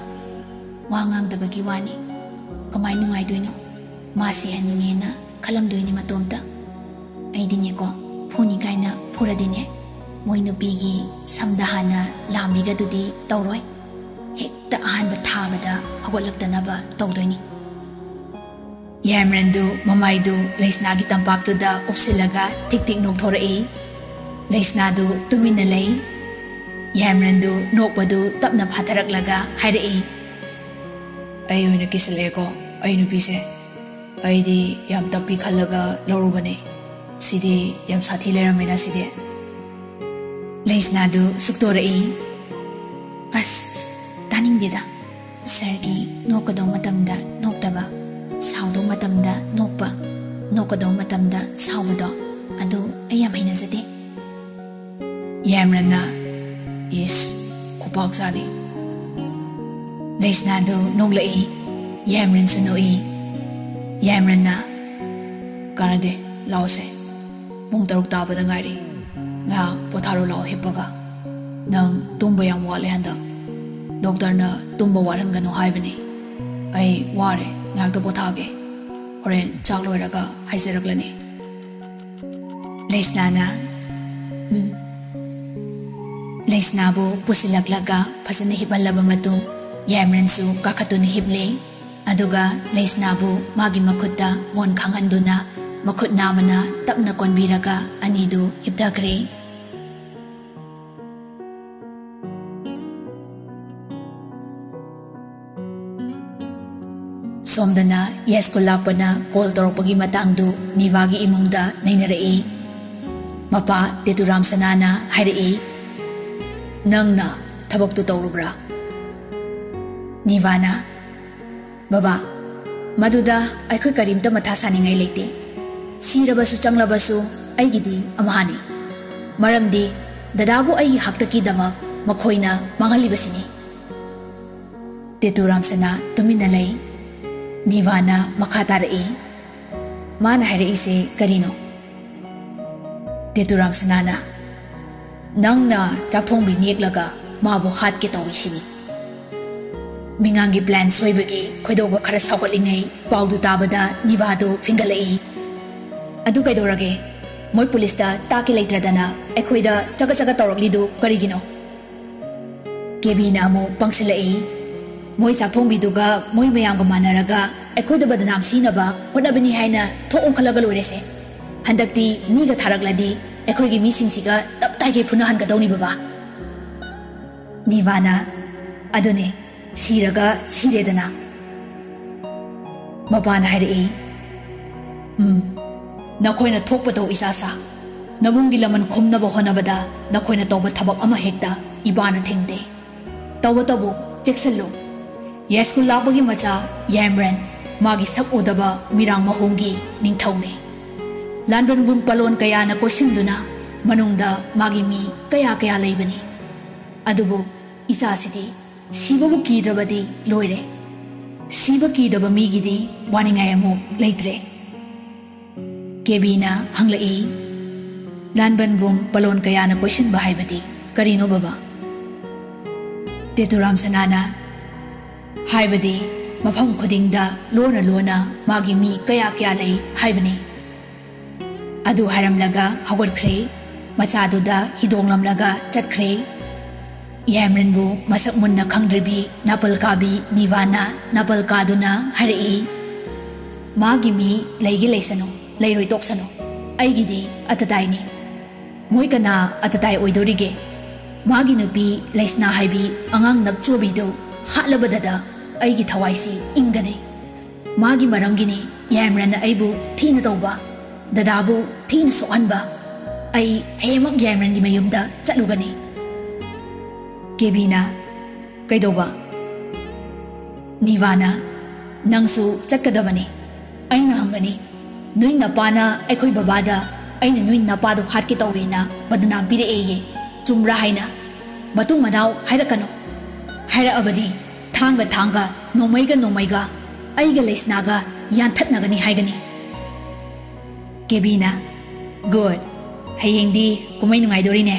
ꯋꯥ ꯉꯥꯡꯗꯕꯒꯤ ꯋꯥꯅꯤ꯫ ꯀꯃꯥꯏ ꯅꯨꯡꯉꯥꯏꯗꯣꯏꯅꯣ? ꯃꯥ ꯁꯤꯍꯟꯅꯤꯡꯉꯦꯅ ꯈꯜꯂꯝꯗꯣꯏꯅꯤ ꯃꯇꯣꯝꯇ꯫ ꯑꯩꯗꯤꯅꯦꯀꯣ, ꯐꯨꯅꯤ ꯀꯥꯏꯅ ꯐꯨꯔꯗꯤꯅꯦ, ꯃꯣꯏ ꯅꯨꯄꯤꯒꯤ ꯁꯝꯗ ꯍꯥꯟꯅ ꯂꯥꯝꯕꯤꯒꯗꯨꯗꯤ ꯇꯧꯔꯣꯏ꯫ ꯍꯦꯛꯇ ꯑꯍꯥꯟꯕ ꯊꯥꯕꯗ ꯍꯧꯒꯠꯂꯛꯇꯅꯕ ꯇꯧꯗꯣꯏꯅꯤ꯫" ꯌꯥꯏꯃꯔꯟꯗꯨ ꯃꯃꯥꯏꯗꯨ ꯂꯩꯁꯅꯥꯒꯤ ꯇꯝꯄꯥꯛꯇꯨꯗ ꯎꯞꯁꯤꯜꯂꯒ ꯊꯤꯛ ꯊꯤꯛ ꯅꯣꯛꯊꯣꯔꯛꯏ꯫ ꯂꯩꯁꯅꯥꯗꯨ ꯇꯨꯃꯤꯟꯅ ꯂꯩ꯫ ꯌꯥꯏꯃꯔꯟꯗꯨ ꯅꯣꯛꯄꯗꯨ ꯇꯞꯅ ꯐꯥꯊꯔꯛꯂꯒ ꯍꯥꯏꯔꯛꯏ, "ꯑꯩ ꯑꯣꯏꯅ ꯀꯤꯁꯜꯂꯛꯑꯦꯀꯣ, ꯑꯩ ꯅꯨꯄꯤꯁꯦ꯫ ꯑꯩꯗꯤ ꯌꯥꯝ ꯇꯞꯄꯤ ꯈꯜꯂꯒ ꯂꯧꯔꯨꯕꯅꯦ꯫ ꯁꯤꯗꯤ ꯌꯥꯝ ꯁꯥꯊꯤ ꯂꯩꯔꯝꯃꯦꯅ ꯁꯤꯗꯤ꯫" ꯂꯩꯁꯅꯥꯗꯨ ꯁꯨꯛꯇꯣꯔꯛꯏ꯫ "ꯑꯁ, ꯇꯥꯅꯤꯡꯗꯦꯗ꯫ ꯁꯥꯔꯒꯤ ꯅꯣꯛꯀꯗꯧ ꯃꯇꯝꯗ ꯅꯣꯛꯇꯕ, ꯁꯥꯎꯗꯧ ꯃꯇꯝꯗ ꯅꯣꯛꯄ, ꯅꯣꯛꯀꯗꯧ ꯃꯇꯝꯗ ꯁꯥꯎꯕꯗꯣ, ꯑꯗꯨ ꯑꯩ ꯌꯥꯝ ꯍꯩꯅꯖꯗꯦ꯫" ꯌꯥꯏꯃꯔꯟꯅ, "ꯏꯁ, ꯈꯨꯄꯥꯛ ꯆꯥꯅꯤ꯫" ꯂꯩꯁꯅꯥꯗꯨ ꯅꯣꯛꯂꯛꯏ꯫ ꯌꯥꯏꯃꯔꯟꯁꯨ ꯅꯣꯛꯏ꯫ ꯌꯥꯏꯃꯔꯟꯅ, "ꯀꯥꯟꯅꯗꯦ, ꯂꯥꯛꯑꯣꯁꯦ꯫ ꯄꯨꯡ ꯇꯔꯨꯛ ꯇꯥꯕꯗ ꯉꯥꯏꯔꯤ꯫ ꯉꯥꯏꯍꯥꯛ ꯄꯣꯊꯥꯔꯣ ꯂꯥꯛꯑꯣ ꯍꯤꯞꯄꯒ꯫ ꯅꯪ ꯇꯨꯝꯕ ꯌꯥꯝ ꯋꯥꯠꯂꯦ ꯍꯟꯗꯛ꯫ ꯗꯣꯛꯇꯔꯅ ꯇꯨꯝꯕ ꯋꯥꯠꯍꯟꯒꯅꯨ ꯍꯥꯏꯕꯅꯤ꯫ ꯑꯩ ꯋꯥꯔꯦ, ꯉꯥꯏꯍꯥꯛꯇ ꯄꯣꯊꯥꯒꯦ꯫ ꯍꯣꯔꯦꯟ ꯆꯥꯛ ꯂꯣꯏꯔꯒ ꯍꯥꯏꯖꯔꯛꯂꯅꯤ꯫" ꯂꯩꯁꯅꯥꯅ, "ꯎꯝ꯫" ꯂꯩꯁꯅꯥꯕꯨ ꯄꯨꯁꯤꯜꯂꯛꯂꯒ ꯐꯖꯅ ꯍꯤꯞꯍꯜꯂꯕ ꯃꯇꯨꯡ, ꯌꯥꯏꯃꯔꯟꯁꯨ ꯀꯥꯈꯠꯇꯨꯅ ꯍꯤꯞꯂꯦ꯫ ꯑꯗꯨꯒ ꯂꯩꯁꯅꯥꯕꯨ ꯃꯥꯒꯤ ꯃꯈꯨꯠꯇ ꯃꯣꯟ ꯈꯥꯡꯍꯟꯗꯨꯅ, ꯃꯈꯨꯠ ꯅꯥꯝꯃꯅ ꯇꯞꯅ ꯀꯣꯟꯕꯤꯔꯒ ꯑꯅꯤꯗꯨ ꯍꯤꯞꯊꯈ꯭ꯔꯦ꯫ ꯁꯣꯝꯗꯅ ꯌꯥꯏꯁ꯭ꯀꯨꯜ ꯂꯥꯛꯄꯅ ꯀꯣꯜ ꯇꯧꯔꯛꯄꯒꯤ ꯃꯇꯥꯡꯗꯨ ꯅꯤꯚꯥꯒꯤ ꯏꯃꯨꯡꯗ ꯅꯩꯅꯔꯛꯏ꯫ ꯃꯄꯥ ꯇꯦꯇꯨꯔꯥꯝ ꯁꯅꯥꯅ ꯍꯥꯏꯔꯛꯏ, "ꯅꯪꯅ ꯊꯕꯛꯇꯨ ꯇꯧꯔꯨꯕ꯭ꯔꯥ?" ꯅꯤꯚꯥꯅ, "ꯕꯕꯥ, ꯃꯗꯨꯗ ꯑꯩꯈꯣꯏ ꯀꯔꯤꯝꯇ ꯃꯊꯥ ꯁꯥꯅꯤꯡꯉꯥꯏ ꯂꯩꯇꯦ꯫ ꯁꯤꯔꯕꯁꯨ ꯆꯪꯂꯕꯁꯨ ꯑꯩꯒꯤꯗꯤ ꯑꯝꯍꯥꯅꯤ꯫ ꯃꯔꯝꯗꯤ ꯗꯗꯥꯕꯨ ꯑꯩꯒꯤ ꯍꯥꯛꯇꯛꯀꯤꯗꯃꯛ ꯃꯈꯣꯏꯅ ꯃꯥꯡꯍꯜꯂꯤꯕꯁꯤꯅꯤ꯫" ꯇꯦꯇꯨ ꯔꯥꯝꯁꯅꯥ ꯇꯨꯃꯤꯟꯅ ꯂꯩ꯫ ꯅꯤꯚꯥꯅ ꯃꯈꯥ ꯇꯥꯔꯛꯏ, "ꯃꯥꯅ ꯍꯥꯏꯔꯛꯏꯁꯦ ꯀꯔꯤꯅꯣ?" ꯇꯦꯇꯨ ꯔꯥꯝꯁꯅꯥꯅ, "ꯅꯪꯅ ꯆꯥꯛꯊꯣꯡꯕꯤ ꯅꯦꯛꯂꯒ ꯃꯥꯕꯨ ꯍꯥꯠꯀꯦ ꯇꯧꯏ ꯁꯤꯅꯤ꯫" ꯃꯤꯉꯥꯡꯒꯤ ꯄ꯭ꯂꯥꯟ ꯁꯣꯏꯕꯒꯤ ꯈꯣꯏꯗꯧꯒ ꯈꯔ ꯁꯥꯎꯒꯠꯂꯤꯉꯩ ꯄꯥꯎꯗꯨ ꯇꯥꯕꯗ ꯅꯤꯚꯥꯗꯨ ꯐꯤꯡꯒꯠꯂꯛꯏ꯫ "ꯑꯗꯨ ꯀꯩꯗꯧꯔꯒꯦ? ꯃꯣꯏ ꯄꯨꯂꯤꯁꯇ ꯇꯥꯛꯀꯦ ꯂꯩꯇ꯭ꯔꯗꯅ ꯑꯩꯈꯣꯏꯗ ꯆꯒꯠ ꯆꯒꯠ ꯇꯧꯔꯛꯂꯤꯗꯨ ꯀꯔꯤꯒꯤꯅꯣ?" ꯀꯦꯕꯤꯅ ꯑꯃꯨꯛ ꯄꯪꯁꯤꯜꯂꯛꯏ꯫ "ꯃꯣꯏ ꯆꯥꯛꯊꯣꯡꯕꯤꯗꯨꯒ ꯃꯣꯏ ꯃꯌꯥꯝꯒ ꯃꯥꯟꯅꯔꯒ ꯑꯩꯈꯣꯏꯗ ꯕꯗꯅꯥꯝ ꯁꯤꯅꯕ ꯍꯣꯠꯅꯕꯅꯤ ꯍꯥꯏꯅ ꯊꯣꯛ ꯑꯣꯟꯈꯠꯂꯒ ꯂꯣꯏꯔꯦꯁꯦ꯫ ꯍꯟꯗꯛꯇꯤ ꯃꯤꯒ ꯊꯥꯔꯛꯂꯗꯤ ꯑꯩꯈꯣꯏꯒꯤ ꯃꯤꯁꯤꯡꯁꯤꯒ ꯇꯞ ꯇꯥꯏꯒꯩ ꯐꯨꯅꯍꯟꯒꯗꯧꯅꯤ ꯕꯕꯥ꯫ ꯅꯤꯕꯥꯅ, ꯑꯗꯨꯅꯦ, ꯁꯤꯔꯒ ꯁꯤꯔꯦꯗꯅ꯫ ꯃꯄꯥꯅ ꯍꯥꯏꯔꯛꯏ, ꯎꯝ, ꯅꯈꯣꯏꯅ ꯊꯣꯛꯄ ꯇꯧ ꯏꯆꯥꯁꯥ꯫ ꯅꯕꯨꯡꯒꯤ ꯂꯃꯟ ꯈꯨꯝꯅꯕ ꯍꯣꯠꯅꯕꯗ ꯅꯈꯣꯏꯅ ꯇꯧꯕ ꯊꯕꯛ ꯑꯃ ꯍꯦꯛꯇ ꯏꯄꯥꯅ ꯊꯤꯡꯗꯦ꯫ ꯇꯧꯕꯇꯕꯨ ꯆꯦꯛꯁꯤꯜꯂꯨ꯫ ꯌꯥꯏꯁ꯭ꯀꯨꯜ ꯂꯥꯛꯄꯒꯤ ꯃꯆꯥ ꯌꯥꯏꯃꯔꯟ, ꯃꯥꯒꯤ ꯁꯛ ꯎꯗꯕ ꯃꯤꯔꯥꯡ ꯃꯍꯣꯡꯒꯤ ꯅꯤꯡꯊꯧꯅꯦ꯫ ꯂꯥꯟꯕꯟꯒꯨꯝ ꯄꯂꯣꯟ ꯀꯌꯥꯅ ꯀꯣꯏꯁꯤꯟꯗꯨꯅ ꯃꯅꯨꯡꯗ ꯃꯥꯒꯤ ꯃꯤ ꯀꯌꯥ ꯀꯌꯥ ꯂꯩꯕꯅꯤ꯫ ꯑꯗꯨꯕꯨ ꯏꯆꯥꯁꯤꯗꯤ ꯁꯤꯕꯕꯨ ꯀꯤꯗ꯭ꯔꯕꯗꯤ ꯂꯣꯏꯔꯦ꯫ ꯁꯤꯕ ꯀꯤꯗꯕ ꯃꯤꯒꯤꯗꯤ ꯋꯥꯅꯤꯡꯉꯥꯏ ꯑꯃꯨꯛ ꯂꯩꯇ꯭ꯔꯦ꯫ ꯀꯦꯕꯤꯅ ꯍꯪꯂꯛꯏ, ꯂꯥꯟꯕꯟꯒꯨꯝ ꯄꯂꯣꯟ ꯀꯌꯥꯅ ꯀꯣꯏꯁꯤꯟꯕ ꯍꯥꯏꯕꯗꯤ ꯀꯔꯤꯅꯣ ꯕꯕꯥ? ꯇꯦꯇꯨꯔꯥꯝ ꯁꯅꯥꯅ, ꯍꯥꯏꯕꯗꯤ ꯃꯐꯝ ꯈꯨꯗꯤꯡꯗ ꯂꯣꯟꯅ ꯂꯣꯟꯅ ꯃꯥꯒꯤ ꯃꯤ ꯀꯌꯥ ꯀꯌꯥ ꯂꯩ ꯍꯥꯏꯕꯅꯤ꯫ ꯑꯗꯨ ꯍꯥꯏꯔꯝꯂꯒ ꯍꯧꯒꯠꯈ꯭ꯔꯦ꯫ ꯃꯆꯥꯗꯨꯗ ꯍꯤꯗꯣꯡꯂꯝꯂꯒ ꯆꯠꯈ꯭ꯔꯦ꯫ ꯌꯥꯏꯃꯔꯟꯕꯨ ꯃꯁꯛ ꯃꯨꯟꯅ ꯈꯪꯗ꯭ꯔꯤꯕꯤ ꯅꯥꯄꯜ ꯀꯥꯕꯤ ꯅꯤꯕꯥꯅ ꯅꯥꯄꯜ ꯀꯥꯗꯨꯅ ꯍꯥꯏꯔꯛꯏ, ꯃꯥꯒꯤ ꯃꯤ ꯂꯩꯒꯦ ꯂꯩꯁꯅꯨ, ꯂꯩꯔꯣꯏ ꯇꯣꯛꯁꯅꯨ, ꯑꯩꯒꯤꯗꯤ ꯑꯇꯇꯥꯏꯅꯤ꯫ ꯃꯣꯏ ꯀꯅꯥ ꯑꯇꯇꯥꯏ ꯑꯣꯏꯗꯣꯔꯤꯒꯦ? ꯃꯥꯒꯤ ꯅꯨꯄꯤ ꯂꯩꯁꯅꯥ ꯍꯥꯏꯕꯤ ꯑꯉꯥꯡ ꯅꯞꯆꯣꯕꯤꯗꯨ ꯍꯥꯠꯂꯕꯗꯗ ꯑꯩꯒꯤ ꯊꯋꯥꯏꯁꯤ ꯏꯪꯒꯅꯤ꯫ ꯃꯥꯒꯤ ꯃꯔꯝꯒꯤꯅꯤ ꯌꯥꯏꯃꯔꯟꯅ ꯑꯩꯕꯨ ꯊꯤꯅ ꯇꯧꯕ, ꯗꯗꯥꯕꯨ ꯊꯤꯅ ꯁꯣꯛꯍꯟꯕ꯫ ꯑꯩ ꯍꯌꯦꯡꯃꯛ ꯌꯥꯏꯃꯔꯟꯒꯤ ꯃꯌꯨꯝꯗ ꯆꯠꯂꯨꯒꯅꯤ꯫ ꯀꯦꯕꯤꯅ, ꯀꯩꯗꯧꯕ? ꯅꯤꯕꯥꯅ, ꯅꯪꯁꯨ ꯆꯠꯀꯗꯕꯅꯤ꯫ ꯑꯩꯅ ꯍꯪꯒꯅꯤ, ꯅꯣꯏ ꯅꯄꯥꯅ ꯑꯩꯈꯣꯏ ꯕꯕꯥꯗ ꯑꯩꯅ ꯅꯣꯏ ꯅꯄꯥꯗꯣ ꯍꯥꯠꯀꯦ ꯇꯧꯔꯦꯅ ꯕꯗꯅꯥꯝ ꯄꯤꯔꯛꯑꯦꯌꯦ, ꯆꯨꯝꯕ꯭ꯔꯥ ꯍꯥꯏꯅ꯫ ꯃꯇꯨꯡ ꯃꯅꯥꯎ ꯍꯥꯏꯔꯛꯀꯅꯨ꯫ ꯍꯥꯏꯔꯛꯑꯕꯗꯤ ꯊꯥꯡꯒ ꯊꯥꯡꯒ, ꯅꯣꯡꯃꯩꯒ ꯅꯣꯡꯃꯩꯒ ꯑꯩꯒ ꯂꯩꯁꯅꯥꯒ ꯌꯥꯟꯊꯠꯅꯒꯅꯤ ꯍꯥꯏꯒꯅꯤ꯫ ꯀꯦꯕꯤꯅ, ꯒꯨꯗ, ꯍꯌꯦꯡꯗꯤ ꯀꯨꯝꯍꯩ ꯅꯨꯡꯉꯥꯏꯗꯣꯔꯤꯅꯦ꯫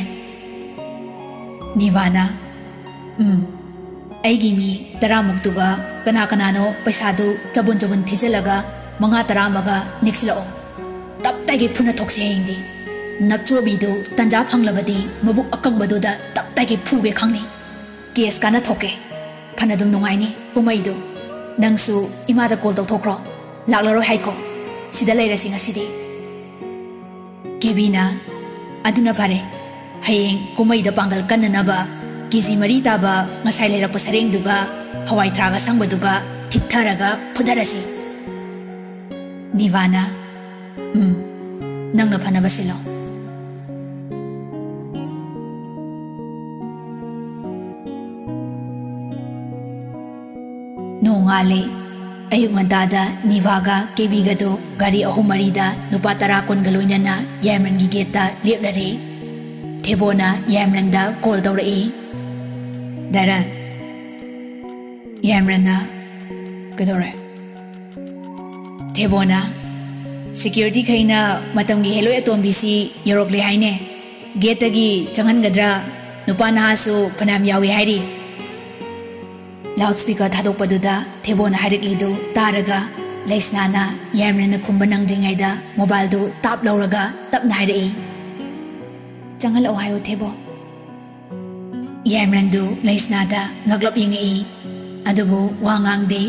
ꯅꯤꯕꯥꯅ, ꯎꯝ, ꯑꯩꯒꯤ ꯃꯤ ꯇꯔꯥꯃꯨꯛꯇꯨꯒ ꯀꯅꯥ ꯀꯅꯥꯅꯣ ꯄꯩꯁꯥꯗꯨ ꯆꯕꯨꯟ ꯆꯕꯨꯟ ꯊꯤꯖꯤꯜꯂꯒ ꯃꯉꯥ ꯇꯔꯥ ꯑꯃꯒ ꯅꯦꯛꯁꯤꯜꯂꯛꯑꯣ꯫ ꯇꯞ ꯇꯥꯏꯒꯩ ꯐꯨꯅ ꯊꯣꯛꯁꯦ ꯍꯌꯦꯡꯗꯤ꯫ ꯅꯞꯆꯣꯕꯤꯗꯨ ꯇꯟꯖꯥ ꯐꯪꯂꯕꯗꯤ ꯃꯕꯨꯛ ꯑꯀꯪꯕꯗꯨꯗ ꯇꯞ ꯇꯥꯏꯒꯩ ꯐꯨꯒꯦ ꯈꯪꯅꯤ꯫ ꯀꯦꯁ ꯀꯥꯟꯅ ꯊꯣꯛꯀꯦ꯫ ꯐꯅꯗꯨꯝ ꯅꯨꯡꯉꯥꯏꯅꯤ ꯀꯨꯝꯍꯩꯗꯨ꯫ ꯅꯪꯁꯨ ꯏꯃꯥꯗ ꯀꯣꯜ ꯇꯧꯊꯣꯛꯈ꯭ꯔꯣ꯫ ꯂꯥꯛꯂꯔꯣꯏ ꯍꯥꯏꯈꯣ꯫ ꯁꯤꯗ ꯂꯩꯔꯁꯤ ꯉꯁꯤꯗꯤ꯫ ꯀꯦꯕꯤꯅ, ꯑꯗꯨꯅ ꯐꯔꯦ꯫ ꯍꯌꯦꯡ ꯀꯨꯝꯍꯩꯗ ꯄꯥꯡꯒꯜ ꯀꯟꯅꯅꯕ ꯀꯦ ꯖꯤ ꯃꯔꯤ ꯇꯥꯕ ꯉꯁꯥꯏ ꯂꯩꯔꯛꯄ ꯁꯔꯦꯡꯗꯨꯒ ꯍꯋꯥꯏ ꯊ꯭ꯔꯥꯛ ꯑꯁꯪꯕꯗꯨꯒ ꯊꯤꯠꯊꯔꯒ ꯐꯨꯊꯔꯁꯤ꯫ ꯅꯤꯚꯥꯅ, "ꯎꯝ, ꯅꯪꯅ ꯐꯅꯕ ꯁꯤꯜꯂꯣ꯫" ꯅꯣꯡꯉꯥꯜꯂꯦ꯫ ꯑꯌꯨꯛ ꯉꯟꯇꯥꯗ ꯅꯤꯚꯥꯒ ꯀꯦꯕꯤꯒꯗꯣ ꯒꯥꯔꯤ ꯑꯍꯨꯝ ꯃꯔꯤꯗ ꯅꯨꯄꯥ ꯇꯔꯥ ꯀꯨꯟꯒ ꯂꯣꯏꯅꯅ ꯌꯥꯏꯃꯔꯟꯒꯤ ꯒꯦꯠꯇ ꯂꯦꯞꯂꯔꯦ꯫ ꯊꯦꯕꯣꯅ ꯌꯥꯏꯃꯔꯟꯗ ꯀꯣꯜ ꯇꯧꯔꯛꯏ꯫ "ꯗꯥꯏꯔꯟ꯫" ꯌꯥꯏꯃꯔꯟꯅ, "ꯀꯩꯗꯧꯔꯦ?" ꯊꯦꯕꯣꯅ, "ꯁꯦꯀ꯭ꯌꯨꯔꯤꯇꯤꯈꯩꯅ ꯃꯇꯝꯒꯤ ꯍꯦꯂꯣꯏ ꯑꯇꯣꯝꯕꯤꯁꯤ ꯌꯧꯔꯛꯂꯦ ꯍꯥꯏꯅꯦ꯫ ꯒꯦꯠꯇꯒꯤ ꯆꯪꯍꯟꯒꯗ꯭ꯔꯥ? ꯅꯨꯄꯥ ꯅꯍꯥꯁꯨ ꯐꯅꯌꯥꯝ ꯌꯥꯎꯏ ꯍꯥꯏꯔꯤ꯫" ꯂꯥꯎꯗ ꯁ꯭ꯄꯤꯀꯔ ꯊꯥꯗꯣꯛꯄꯗꯨꯗ ꯊꯦꯕꯣꯅ ꯍꯥꯏꯔꯛꯂꯤꯗꯨ ꯇꯥꯔꯒ ꯂꯩꯁꯅꯥꯅ ꯌꯥꯏꯃꯔꯟꯅ ꯈꯨꯝꯕ ꯅꯪꯗ꯭ꯔꯤꯉꯩꯗ ꯃꯣꯕꯥꯏꯜꯗꯨ ꯇꯥꯞ ꯂꯧꯔꯒ ꯇꯞꯅ ꯍꯥꯏꯔꯛꯏ, "ꯆꯪꯍꯜꯂꯛꯑꯣ ꯍꯥꯏꯌꯣ ꯊꯦꯕꯣ꯫" ꯌꯥꯏꯃꯔꯟꯗꯨ ꯂꯩꯁꯅꯥꯗ ꯉꯛꯂꯞ ꯌꯦꯡꯉꯛꯏ꯫ ꯑꯗꯨꯕꯨ ꯋꯥ ꯉꯥꯡꯗꯦ꯫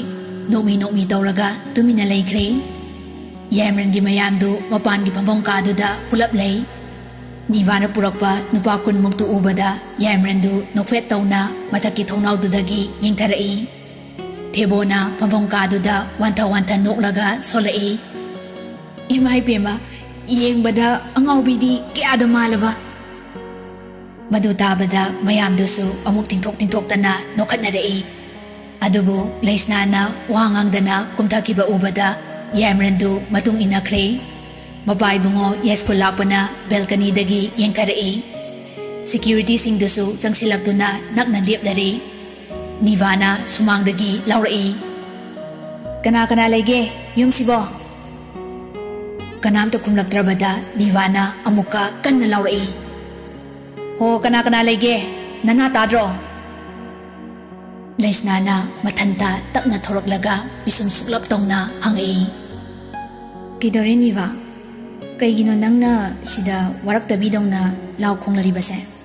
ꯅꯣꯛꯃꯤ ꯅꯣꯛꯃꯤ ꯇꯧꯔꯒ ꯇꯨꯃꯤꯟꯅ ꯂꯩꯈ꯭ꯔꯦ꯫ ꯌꯥꯏꯃꯔꯟꯒꯤ ꯃꯌꯥꯝꯗꯨ ꯃꯄꯥꯟꯒꯤ ꯐꯝꯐꯝ ꯀꯥꯗꯨꯗ ꯄꯨꯂꯞ ꯂꯩ꯫ ꯅꯤꯚꯥꯅ ꯄꯨꯔꯛꯄ ꯅꯨꯄꯥ ꯀꯨꯟꯃꯨꯛꯇꯨ ꯎꯕꯗ ꯌꯥꯏꯃꯔꯟꯗꯨ ꯅꯣꯛꯐꯦꯠ ꯇꯧꯅ ꯃꯊꯛꯀꯤ ꯊꯣꯡꯅꯥꯎꯗꯨꯗꯒꯤ ꯌꯦꯡꯊꯔꯛꯏ꯫ ꯊꯦꯕꯣꯅ ꯐꯝꯐꯝ ꯀꯥꯗꯨꯗ ꯋꯥꯟꯊ ꯋꯥꯟꯊ ꯅꯣꯛꯂꯒ ꯁꯣꯜꯂꯛꯏ, "ꯏꯃꯥ ꯏꯕꯦꯝꯃ, ꯌꯦꯡꯕꯗ ꯑꯉꯥꯎꯕꯤꯗꯤ ꯀꯌꯥꯗ ꯃꯥꯜꯂꯕ!" ꯃꯗꯨ ꯇꯥꯕꯗ ꯃꯌꯥꯝꯗꯨꯁꯨ ꯑꯃꯨꯛ ꯇꯤꯡꯊꯣꯛ ꯇꯤꯡꯊꯣꯛꯇꯅ ꯅꯣꯛꯈꯠꯅꯔꯛꯏ꯫ ꯑꯗꯨꯕꯨ ꯂꯩꯁꯅꯥꯅ ꯋꯥ ꯉꯥꯡꯗꯅ ꯀꯨꯝꯊꯈꯤꯕ ꯎꯕꯗ ꯌꯥꯏꯃꯔꯟꯗꯨ ꯃꯇꯨꯡ ꯏꯟꯅꯈ꯭ꯔꯦ꯫ ꯃꯄꯥ ꯏꯕꯨꯡꯉꯣ ꯌꯥꯏꯁ꯭ꯀꯨꯜ ꯂꯥꯛꯄꯅ ꯕꯦꯜꯀꯅꯤꯗꯒꯤ ꯌꯦꯡꯊꯔꯛꯏ꯫ ꯁꯦꯀ꯭ꯌꯨꯔꯤꯇꯤꯁꯤꯡꯗꯨꯁꯨ ꯆꯪꯁꯤꯜꯂꯛꯇꯨꯅ ꯅꯛꯅ ꯂꯦꯞꯂꯔꯦ꯫ ꯅꯤꯚꯥꯅ ꯁꯨꯃꯥꯡꯗꯒꯤ ꯂꯥꯎꯔꯛꯏ, "ꯀꯅꯥ ꯀꯅꯥ ꯂꯩꯒꯦ ꯌꯨꯝꯁꯤꯕꯣ?" ꯀꯅꯥꯝꯇ ꯈꯨꯝꯂꯛꯇ꯭ꯔꯕꯗ ꯅꯤꯚꯥꯅ ꯑꯃꯨꯛꯀ ꯀꯟꯅ ꯂꯥꯎꯔꯛꯏ, "ꯍꯣ, ꯀꯅꯥ ꯀꯅꯥ ꯂꯩꯒꯦ? ꯅꯅꯥ ꯇꯥꯗ꯭ꯔꯣ?" ꯂꯩꯁꯅꯥꯅ ꯃꯊꯟꯇ ꯇꯞꯅ ꯊꯣꯔꯛꯂꯒ ꯄꯤꯁꯨꯝ ꯁꯨꯛꯂꯞ ꯇꯧꯅ ꯍꯪꯉꯛꯏ, "ꯀꯩꯗꯧꯔꯦ ꯅꯤꯚꯥ? ꯀꯩꯒꯤꯅꯣ ꯅꯪꯅ ꯁꯤꯗ ꯋꯥꯔꯛꯇꯕꯤꯗꯧꯅ ꯂꯥꯎ ꯈꯣꯡꯂꯔꯤꯕꯁꯦ?"